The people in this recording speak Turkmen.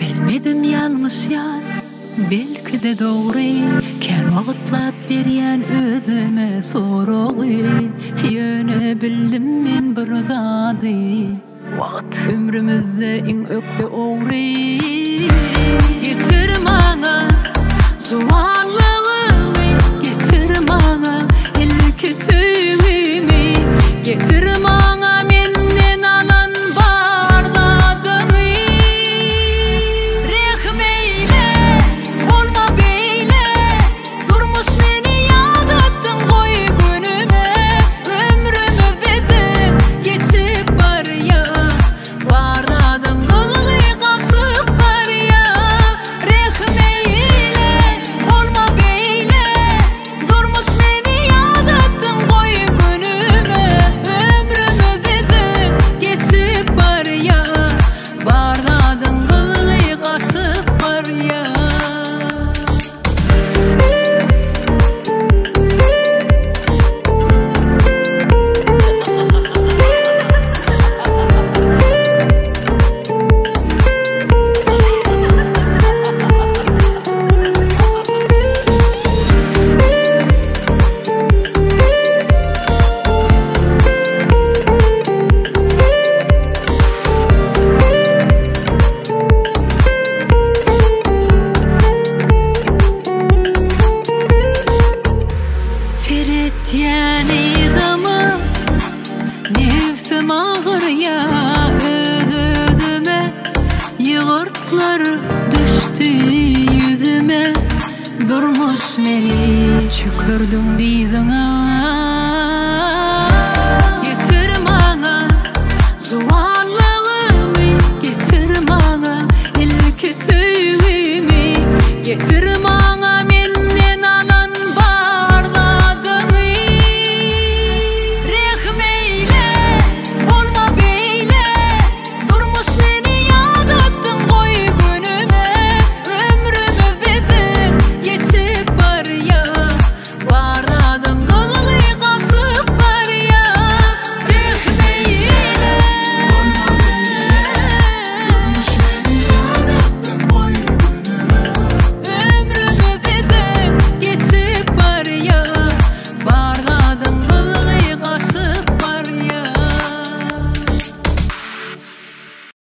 Bilmedim ýalňyşýan, belki-de dogry, Kän wagtlap berýän özüme soragy, Ýöne bildim men bir zady, Wagt ömrümizde iň ökde ogry. Getir maňa juwanlygymy, Getir maňa ilki söýgimi, Getir maňa menden alan bar zadyňy. Rehm eýle, bolma beýle, Durmuş meni ýadatdyň goý günüme. Ömrümiz biziň geçip barýa, Bar zadyň gyzygy gaçyp barýa. Rehm eýle, bolma beýle, Durmuş meni ýadatdyň goý günüme. Ömrümiz biziň geçip barýa, Bar zadyň gyzygy gaçyp barýa. Seretýän yzyma, nebsim agyrýa, Öz-özüme ýygyrtlar düşdi ýüzüme. Durmuş meni çökerdiň dyzyňa.